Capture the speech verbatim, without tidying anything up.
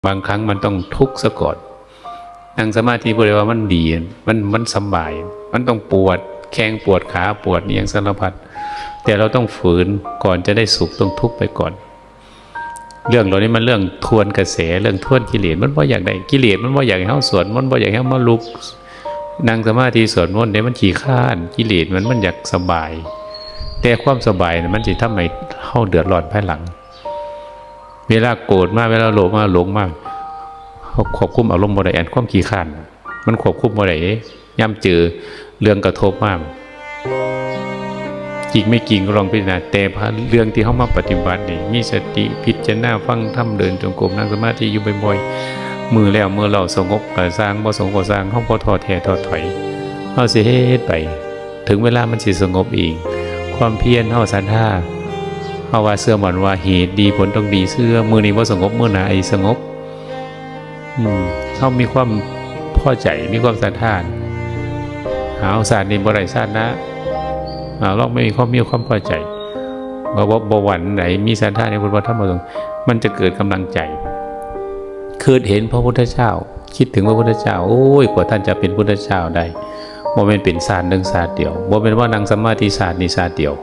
บางครั้งมันต้องทุกข์ซะก่อน นั่งสมาธิบ่ได้ว่ามันดี มัน มันสบาย มันต้องปวดแข้งปวดขาปวดอิหยังสารพัด แต่เราต้องฝืน ก่อนจะได้สุขต้องทุกข์ไปก่อน เรื่องเหล่านี้มันเรื่องทวนกระแส เรื่องทวนกิเลส มันบ่อยากได้ กิเลสมันบ่อยากให้เฮาสวดมนต์ บ่อยากให้เฮามาลุกนั่งสมาธิสวดมนต์เด้ มันขี้คร้าน กิเลสมัน มันอยากสบาย แต่ความสบายน่ะมันสิทำให้เฮาเดือดร้อนภายหลัง เวลาโกรธมา เวลาโลภมา หลงมา เฮาควบคุมอารมณ์บ่ได้ อันความขี้คร้าน มันควบคุมบ่ได้เด้ ยามเจอเรื่องกระทบมา จริงไม่จริงก็ลองพิจารณา แต่เรื่องที่เฮามาปฏิบัตินี่ มีสติพิจารณาฟังธรรม เดินจงกรม นั่งสมาธิอยู่บ่อยๆ มื้อแล้วมื้อเล่า สงบก็ซ่าง บ่สงบก็ซ่าง เฮาบ่ท้อแท้ท้อถอย เฮาสิเฮ็ดไป ถึงเวลามันสิสงบเอง ความเพียรเฮาศรัทธา เฮาว่าเชื่อมั่นว่าเหตุดีผลต้องดี เชื่อมื้อนี้บ่สงบ มื้อหน้าอาจสิสงบ อืม เฮามีความพอใจ มีความศรัทธา เอาชาตินี้บ่ได้ชาติหน้า เอาลองมีความ มีความพอใจ ว่าบ่ บ่หวั่นไหว มีศรัทธาในพุทธธรรมพระสงฆ์ มันจะเกิดกำลังใจ คิดเห็นพระพุทธเจ้า คิดถึงพระพุทธเจ้า โอ้ย กว่าท่านจะเป็นพุทธเจ้าได้ บ่แม่นเป็นชาติหนึ่งชาติเดียว บ่แม่นว่านั่งสมาธิชาตินี้ชาติเดียว